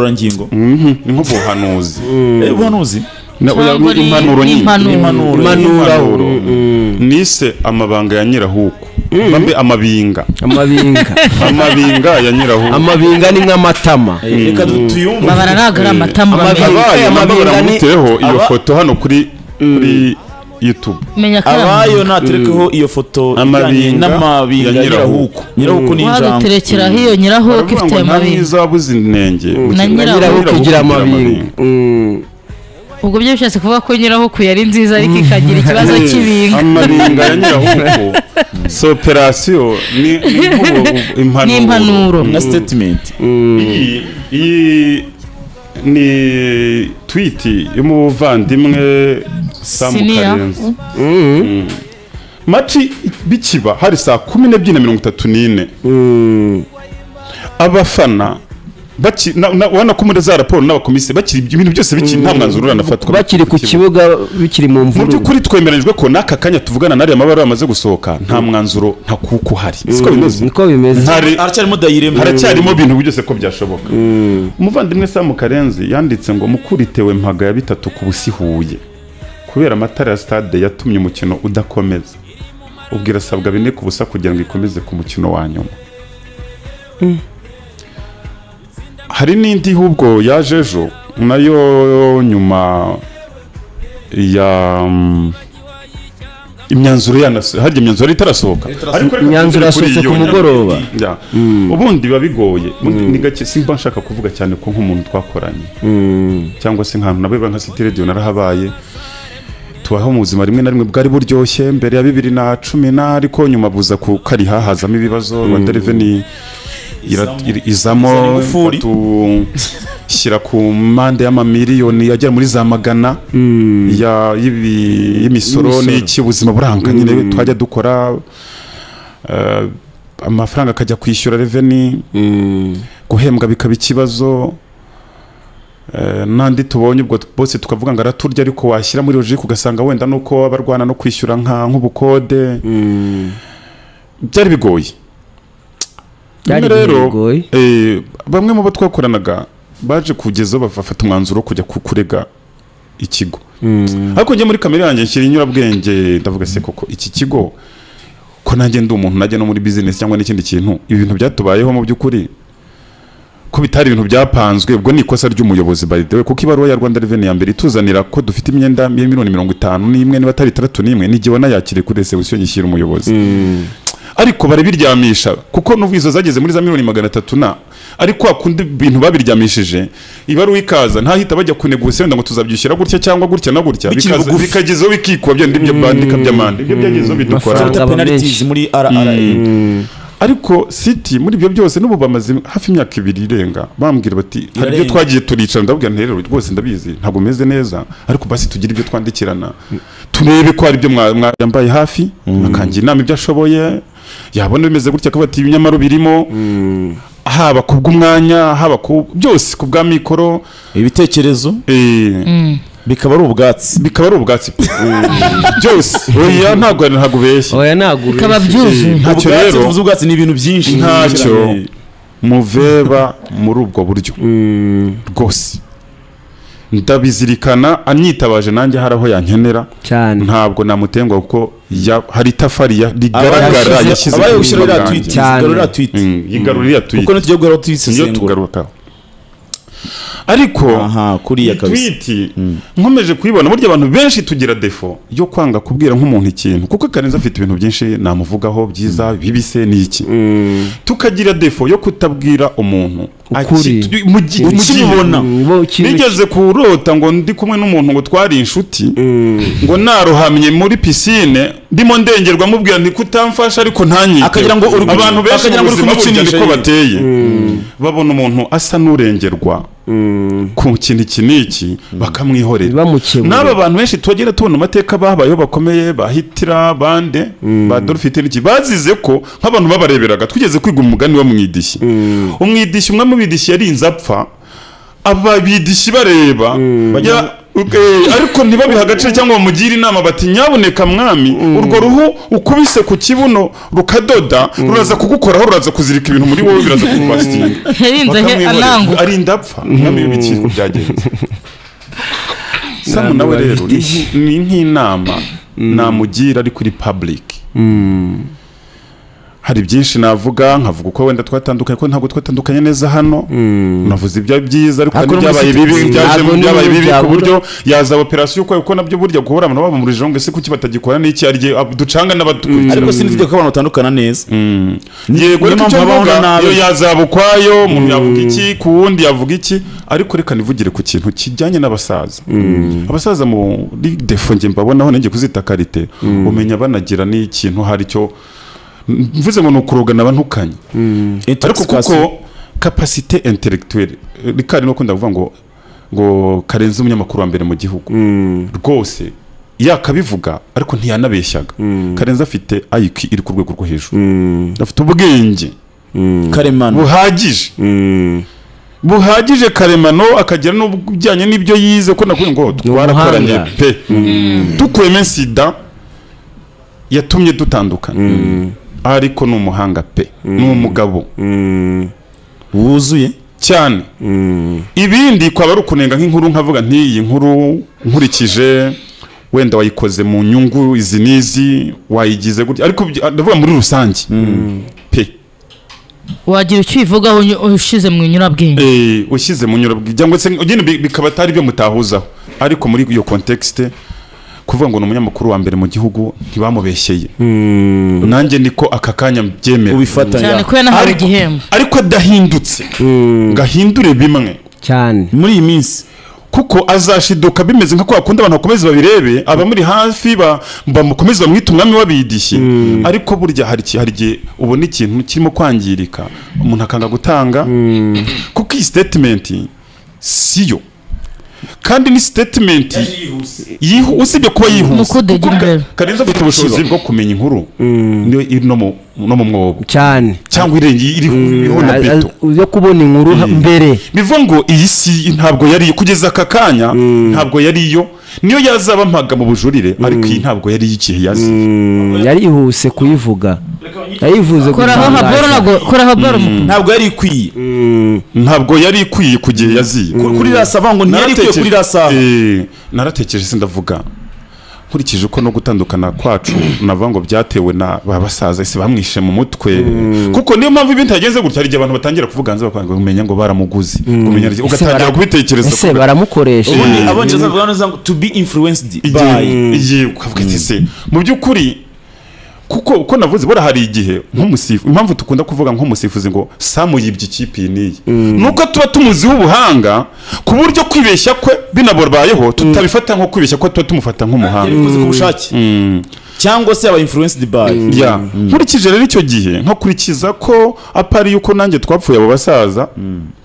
N'ubugororangingo. Ni nk'ubuhanuzi. Ubuhanuzi. Impanuro nyine. Impanuro. Nise amabanga ya Nyirahuku. Bambe amabinga. Amabinga ya Nyirahuku. Amabinga ni nk'amatama. Reka tuyumve. Babara nagara amatama. Amabinga ni iyo foto hano kuri YouTube. Abayo naterekeho iyo foto ijyanye n'amabinga ya Nyirahuku. Nyirahuku ni injangwe. Waduterekeraho iyo Nyirahuku ifite amabinga. Nta inenge. Na Nyirahuku igira amabinga. Ubwo byo bishatse kuvuga ko Nyirahuku yari nziza ariko ikagira ikibazo cy'ibinga. Amabinga ya Nyirahuku. So operation ni impanuro. Na statement. Iyi ni tweet y'umuvandimwe Sam Karenzi. Maci bikiba hari saa 12:34. Abafana baki wana ko muri za raporo n'abakomise bakiri ibintu byose bikiri nta mwanzuro uranafatwa bakiri ku kibuga bikiri mu mvururu. Mu by'ukuri twemeranyijwe ko n'aka kanya tuvugana n'ariya mabara bamaze gusohoka nta mwanzuro nta kuko hari. Siko bimeze. Niko bimeze. Haracyarimo dayiremo. Haracyarimo ibintu byose ko byashoboka. Umuvandimwe Sam Karenzi yanditse ngo mukuritewe mpaga ya bitatu ku busihuye kubera amatara ya stade yatumye umukino udakomeza. Ubwira sabwa bine ku busa kugira ngo ikomeze ku mukino wa nyuma. Hari n'indi hubwo yaje ejo nayo nyuma ya imyanzuro yanase harya imyanzuro itarasohoka ariko imyanzuro yasohotse ku mugoroba. Ubundi biba bigoye ni gake simba nshaka kuvuga cyane ko nk'umuntu twakoranye cyangwa se nkantu nabe nka City Radio narahabaye tubaho mu buzima rimwe na rimwe bwari buryoshye mbere ya 2010 ariko nyuma buza kukariha hazamo ibibazo Rwanda Revenue izamo shyira ku mande y'amamiliyoni yagera muri za magana ya y'imisoro n'iki ubuzima buranga nyine twajya dukora amafaranga akajya kwishyura revenue guhembwa bikaba ikibazo nandi tubonye ubwo bose tukavuga ngo araturya ariko washyira muri logique ugasanga wenda nuko abarwana no kwishyura nka nk'ubukode byari bigoye. Rero bamwe mu bo twakoranaga baje kugezaho bafata umwanzuro kujya kurega ikigo. Ariko njye muri kamere yanjye nshyira inyurabwenge ndavuga se koko iki kigo ko nanjye ndi umuntu najya no muri business cyangwa n'ikindi kintu ibi bintu byatubayeho mu by'ukuri ko bitari ibintu byapanzwe ubwo ni ikosa ry'umuyobozi by the way kuko ibaruwa ya Rwanda Revenue ya mbere ituzanira ko dufite imyenda ya miliyoni 51 niba atari 31 n'igihe wanayakire kuri reception nyishyira umuyobozi. Ariko barabiryamisha kuko n'ubwizo zageze muri za miliyoni 300 na ariko akundi bintu babiryamishije ibaruwa ikaza ntahita bajya kunegosiya ngo tuzabyishyira gutya cyangwa gutya na gutya bikagezeho bikikuba byo ndibyo bandika by'amande ibyo byagezeho bidukora penalties muri RRA. Ariko City muri ibyo byose n'ubu bamaze hafi imyaka 2 irenga bambwira bati hari ibyo twagiye turicara ndabwira nti rero rwose ndabizi ntabwo meze neza ariko basi tugira ibyo twandikirana turebe ko hari ibyo mwambaye hafi akangira inama ibyo ashoboye yabona bimeze gutya ko bati ibinyamaro birimo haba kubw'umwanya haba ku byose kubwa mikoro ibitekerezo bikaba ari ubwatsi bikaba ari ubwatsi byose. Oya ntabwo ntagubeshye oya ntabwo bikaba byuzuye ntacyo rero tuvuze ubwatsi ni ibintu byinshi ntacyo muveba muri ubwo buryo rwose ndabizirikana anyitabaje nanjye hari aho yankenera ntabwo namutenguha kuko hari itafari rigaragara yashyize abaye gushyira tweet yigarurira tweet yigarurira tweet kuko nitujye guhora tuyisesengura. Ariko kuriya kabisa tweet nkomeje kuyibona burya abantu benshi tugira defo yo kwanga kubwira nk'umuntu ikintu kuko Karenzi afite ibintu byinshi namuvugaho byiza bibise n'iki tukagira defo yo kutabwira umuntu ukibona. Nigeze kurota ngo ndi kumwe n'umuntu ngo twari inshuti ngo narohamye muri piscine ndimo ndengerwa mubwira nti kutamfasha ariko ntanyite akagira ngo abantu benshi akagira ngo uri bateye babona umuntu asa n'urengerwa ku kintu iki n'iki bakamwihorera. N'aba bantu benshi tugera tubona amateka babayeho bakomeye bahitira bande ba Dolphine n'iki bazize ko nk'abantu babareberaga twigeze kwiga umugani wa mwidishyi. Umwidishyi umwe mu bidishyi yarinze apfa ababidishyi bareba Ariko ntibabiha agaciro cyangwa bamugire inama bati nyabuneka mwami, urwo ruhu ukubise ku kibuno rukadoda ruraza kugukoraho, ruraza kuzirika ibintu muri wowe, biraza kukubasitinga. Yarinze ananguka, arinda apfa. Mwami w'ibikiko byagenze. Samu nawe rero ni nk'inama namugira ari kuri public. Hari byinshi navuga, nkavuga uko wenda twatandukanye, ko ntabwo twatandukanye neza hano. Navuze ibya byiza ariko byabaye bibi, byabaye bibi ku buryo yaza operation uko nabyo burya guhora abantu baba muri jonge se kuki batagikora n'iki ari ducanga n'abadukurikira. Ariko sinivuga ko abantu batandukana neza. Yego, ariko icyo mvuga iyo yazaba ukwayo, umuntu yavuga iki ku wundi yavuga iki, ariko reka nivugire ku kintu kijyanye n'abasaza. Abasaza muri defo nge mbabonaho nenge kuzita karite, umenya banagira n'ikintu hari cyo mvuze ngo nukurogana abantukanye. Ariko kuko capacité intellectuelle rikari no kunda kuvuga ngo Karenzi umunyamakuru wa mbere mu gihugu rwose yakabivuga, ariko ntiyanabeshyaga. Karenzi afite IQ iri ku rwego rwo hejuru, afite ubwenge karemano buhagije, buhagije karemano, akagira n'ubujyanye n'ibyo yize ko nakuye ngo twarakoranye pe, tukuyemo sida yatumye dutandukana. Ariko ni umuhanga pe, ni umugabo wuzuye cyane. Ibindi kwaba ari ukunenga nk'inkuru, nkavuga nti iyi nkuru nkurikije wenda wayikoze mu nyungu izi n'izi, wayigize gutya, ariko ndavuga muri rusange pe wagira icyo ubivugaho ushize mu nyurabwenge, ushyize mu nyurabwenge cyangwa se bikaba atari byo mutahuzaho, ariko muri iyo contexte kuvuga ngo ni umunyamakuru wa mbere mu gihugu ntibamubeshyeye. Nanjye niko aka kanya mbyemera cyane ko yanahawe igihembo, ariko adahindutse ngahindure bimwe cyane muri iyi minsi, kuko azashiduka bimeze nka kwa kundi abantu bakomeza babirebe, abamuri hafi bamukomeza bamwita umwami w'abidishyi. Ariko burya hari igihe ubona ikintu kirimo kwangirika umuntu akanga gutanga, kuko iyi statement siyo, kandi ni statement usibye kuba yihuse. Karenzi afite ubushobozi bwo kumenya inkuru niyo iri no mu mwobo cyane, cyangwa irenge iriho na beto yo kubona inkuru mbere. Bivuga ngo iyi si ntabwo yari kugeza aka kanya, ntabwo yari yo, niyo yazaba mpaga mu bujurire, ariko iyi ntabwo yari igihe yazi, yari ihuse kuyivuga, yayivuze ntabwo yari ikwiye, ntabwo yari ikwiye ku gihe yaziye kuri rasa ngo ntiyari ikwiye kuri rasa. Naratekereje se ndavuga nkurikije uko no gutandukana kwacu navuga ngo byatewe na ba basaza ese bamwishe mu mutwe, kuko niyo mpamvu ibintu yagenze gutya hari igihe abantu batangira kuvuga hanze bakanga kumenya ngo baramuguze, kumenya ugatangira kubitekereza ese baramukoresha. Ubundi abongereza bavuga neza ngo to be influenced by, yego ukavuga ati se mu by'ukuri, kuko uko navuze bora hari igihe nk'umusifu, impamvu tukunda kuvuga nk'umusifuzi ngo Samu yibye ikipe niyi, nuko tuba tumuziho ubuhanga ku buryo kwibeshya kwe binaborbayeho tutabifata nko kwibeshya ko tuba tumufata nk'umuhanga yabikoze ku bushake cyangwa se aba influenced by. Nkurikije rero icyo gihe nkakurikiza ko apari yuko nanjye twapfuye abo basaza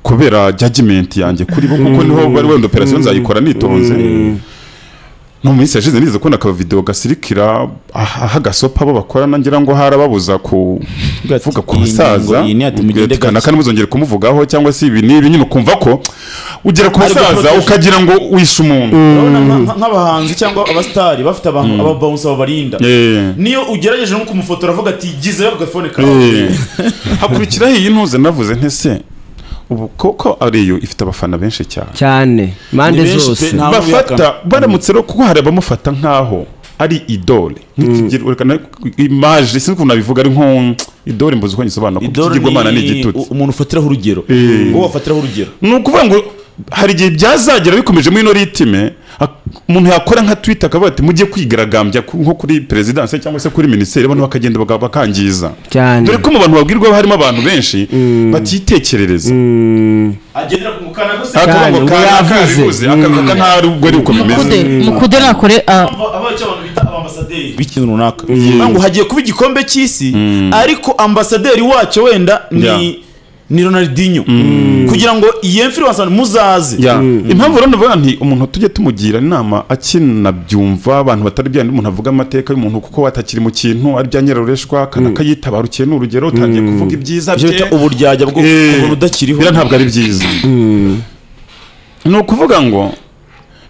kubera judgment yanjye kuri bo, kuko niho bari wenda operation nzayikora nitonze. No mu minsi yashize nize kubona aka video gasirikira aha gasopa abo bakorana, ngira ngo harababuza kuvuga ku basaza kandi muzongere kumuvugaho cyangwa se ibi n'ibi nyine, ukumva ko ugera ku basaza ukagira ngo wishe umuntu. Nk'abahanzi cyangwa abasitari bafite abantu ababawunsa babarinda, niyo ugerageje nko kumufotora avuga ati gizeyo ku gafone kawe. Hakurikiraho iyi ntuze navuze ntese ubu koko ariyo ifite abafana benshi cyane cyane mande zose bafata baramutse rero, kuko hari abamufata nkaho ari idole nk'ikigira image, sinzi ukuntu nabivuga, ari nko idole mbuze uko ngisobanura, kuko ikigirwamana ni igitutsi, umuntu ufatiraho urugero, wowe wafatiraho urugero. Ni ukuvuga ngo hari igihe byazagera bikomeje muri ino ritime, umuntu yakora nka Twitter akavuga ati mujye kwigaragambya nko kuri perezidanse cyangwa se kuri minisiteri, abantu bakagenda bakangiza cyane, dore ko mu bantu babwirwa harimo abantu benshi batitekerereza, agendera ku mukana gusa akavuga ngo yavuze akavuga nta rubwo ari uko bimeze. Mukude nakore abaca abantu bita abambasaderi b'ikintu runaka, ngo hagiye kuba igikombe cy'isi, ariko ambasaderi wacyo wenda ni Ronaldinho, kugira ngo iyi influence muzaze. Impamvu rero ndavuga nti umuntu tujye tumugira inama akinabyumva, abantu batari byandi umuntu avuga amateka y'umuntu kuko watakiri mu kintu ari bya nyirarureshwa kanaka yitabarukiye n'urugero utangiye kuvuga ibyiza bye, uburyajya bwo kubona udakiriho, bira ntabwo ari byiza. Ni ukuvuga ngo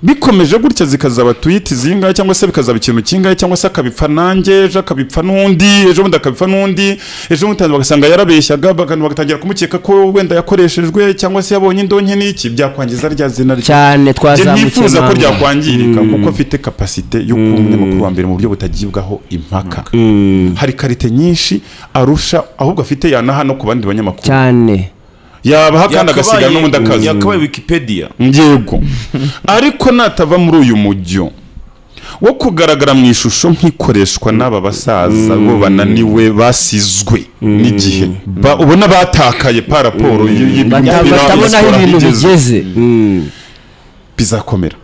Bikomeje gutya zikazaba tweet zingahe cyangwa se bikazaba ikintu kingahe, cyangwa se akabipfa nanjye ejo akabipfa n'undi, ejo bundi akabipfa n'undi, ejo bundi bagasanga yarabeshyaga, bagatangira kumukeka ko wenda yakoreshejwe cyangwa se yabonye indonke n'iki, byakwangiza rya zina rye cyane. Twazamutse nifuza ko ryakwangirika kuko afite capacité yo kuba umunyamakuru wa mbere mu buryo butagibwaho impaka. Hari karite nyinshi arusha ahubwo afite yanaha no ku bandi banyamakuru cyane, yabaha kandi agasiga n'ubundi akazi yakabaye Wikipedia. Yego, ariko natava muri uyu mujyo wo kugaragara mu ishusho nk'ikoreshwa n'aba basaza bo bananiwe basizwe n'igihe, ubona batakaye pa raporo batabona aho ibintu bigeze, bizakomera.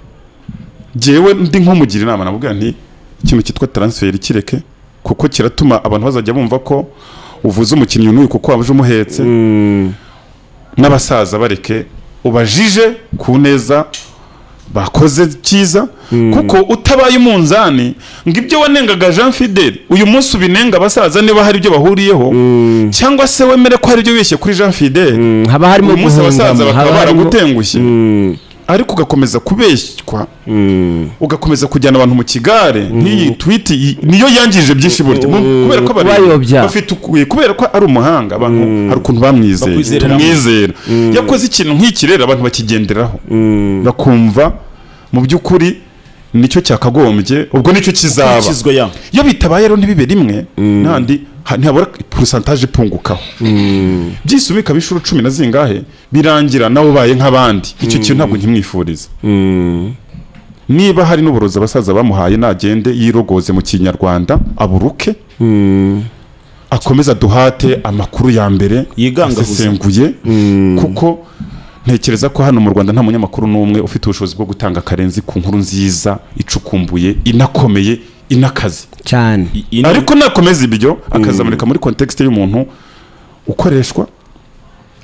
Jewe ndi nk'umugira inama navuga nti ikintu cyitwa transfer kireke, kuko kiratuma abantu bazajya bumva ko uvuze umukinnyi n'uyu kuko waje umuhetse. N'abasaza bareke ubajije ku neza bakoze cyiza, kuko utabaye umunzani ngo ibyo wanengaga Jean Fidel uyu munsi ubinenga abasaza niba hari ibyo bahuriyeho, cyangwa se wemere ko hari ibyo wishye kuri Jean Fidel, haba harimo uyu munsi abasaza bakaba baragutengushye, ariko ugakomeza kubeshywa, ugakomeza kujyana abantu mu kigare. Nk'iyi tweet niyo yangije byinshi burya, kubera ko bafite kubera ko ari umuhanga, abantu hari ukuntu bamwizeye, tumwizera. Yakoze ikintu nk'iki rero abantu bakigenderaho, bakumva mu by'ukuri nicyo cyakagombye, ubwo nicyo kizaba. Iyo bitabaye rero ntibibe rimwe nandi ntihabura pourcentage ipungukaho, byisubika bishuro 10 na zingahe birangira nawe ubaye nk'abandi. Icyo kintu ntabwo nkimwifuriza. Niba hari n'uburozi abasaza bamuhaye, nagende yirogoze mu kinyarwanda aburuke, akomeza duhate amakuru ya mbere asesenguye, kuko ntekereza ko hano mu Rwanda nta munyamakuru n'umwe ufite ubushobozi bwo gutanga karenzi ku nkuru nziza icukumbuye inakomeye inakaze cyane. Ariko nakomeza ibyo akazamurika muri context y'umuntu ukoreshwa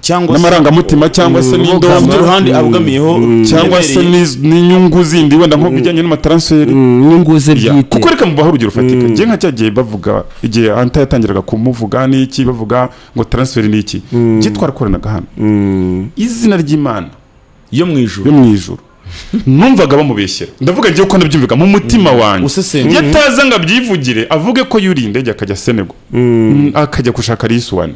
cyangwa n'amarangamutima, cyangwa se n'indonke uruhande abugamiyeho, cyangwa se n'inyungu zindi wenda nko bijyanye n'amatransfer, inyungu ze bwite. Kuko reka mubaho urugero fatika, ngiye nka cyagiye bavuga igihe Anta yatangiraga kumuvuga n'iki, bavuga ngo transfer n'iki, ngiye twarakoranaga hano izina ry'Imana yo mu ijuru, yo mu ijuru numvaga bamubeshyera, ndavuga ngiye ko nabyumvaga mu mutima wanjye. Yataza ngo abyivugire avuge ko yuriye indege akajya Senegal akajya gushaka Risuwane,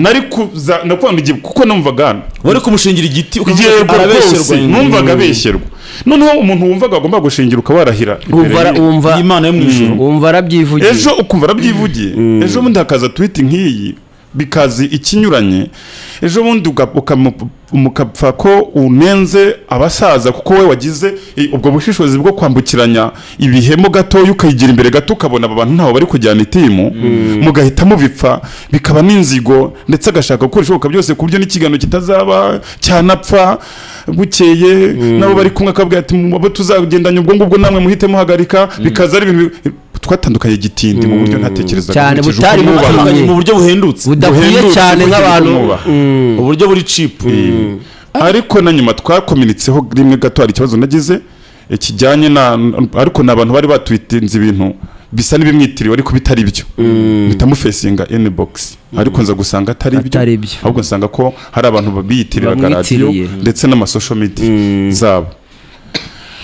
nari kuza nakwanga kuko numvaga hano wari kumushingira igiti arabeshyerwa, numvaga abeshyerwa. Noneho umuntu wumvaga agomba gushingira ukabarahira wumva Imana yo mu ijuru, wumva arabyivugiye, ejo ukumva arabyivugiye, ejo bundi hakaza tweet nk'iyi bikazi ikinyuranye, ejo bundi mukapfa ko unenze abasaza kuko we wagize ubwo bushishozi bwo kwambukiranya ibihemo gatoya ukayigira imbere gato, ukabona aba bantu ntaho bari kujyana itimu, mugahita mubipfa bikaba n'inzigo, ndetse agashaka gukora ishoboka byose ku buryo n'ikiganiro kitazaba cyanapfa bukeye, nabo bari kumwe akabwira ati abo tuzagendanye ubwo ngubwo namwe muhite muhagarika, bikaza ari ibintu twatandukanye gitindi mu buryo ntatekerezaga cyane, butari mu buryo buhendutse budakwiye cyane nk'abantu, uburyo buri cheap. Ariko na nyuma twakominitseho rimwe gato, hari ikibazo nagize kijyanye na, ariko n'abantu bari batwitinze ibintu bisa n'ibimwitiriwe ariko bitari byo, bitamufesinga inbox, ariko nza gusanga atari byo, ahubwo nsanga ko hari abantu biyitiriraga radio ndetse n'ama social media zabo.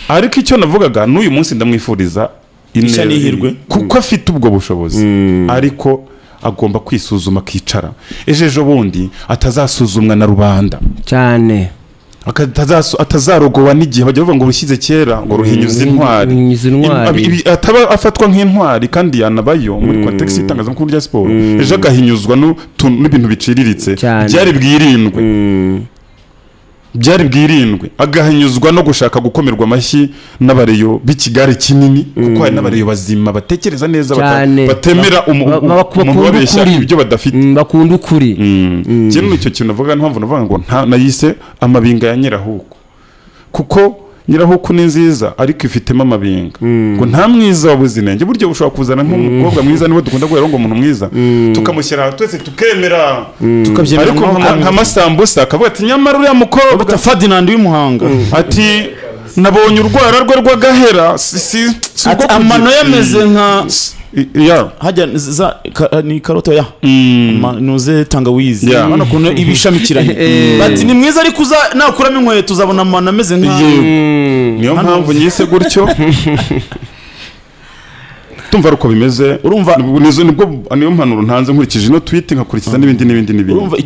Ariko icyo navugaga n'uyu munsi ndamwifuriza n'ihirwe kuko afite ubwo bushobozi, ariko agomba kwisuzuma akicara, ejo bundi atazasuzumwa na rubanda cyane, atazarogowa n'igihe bajya bavuga ngo rushyize kera ngo ruhinyuze intwari, ataba afatwa nk'intwari kandi yanabayo muri context y'itangazamakuru rya siporo, ejo agahinyuzwa n'ibintu biciriritse byari bwirindwe, byari bwirindwe, agahinyuzwa no gushaka gukomerwa amashyi n'abareyo b'ikigare kinini, kuko hari n'abareyo bazima batekereza neza, batemera umuntu babeshya ibyo badafite, bakunda ukuri. Njye icyo kintu navuga, niyo navuga ngo nayise amabinga ya Nyirahuku, kuko Nyirahuku ni nziza ariko ifitemo amabinga, ngo nta mwiza wabuze inenge. Buryo ushobora kuzana nk'umukobwa mwiza, niwe dukunda guhera ngo umuntu mwiza tukamushyira twese tukemera, ariko nka Masambusa akavuga ati nyamara uriya mukobwa Ferdinand w'imuhanga ati nabonye urwara rwe rw'agahera, amano yameze nka Yeah. Hajya za ni karote ya nuze tangawizi, urabona ukuntu iba ishamikiranye. Bati ni mwiza, ariko uza nakuramo inkweto uzabona amano ameze nka Yego. Niyo mpamvu nyise gutyo. Tumva ari uko bimeze. Urumva- Nibwo niyo mpanuro ntanze nkurikije ino tweet, nkakurikiza n'ibindi n'ibindi n'ibindi. Urumva.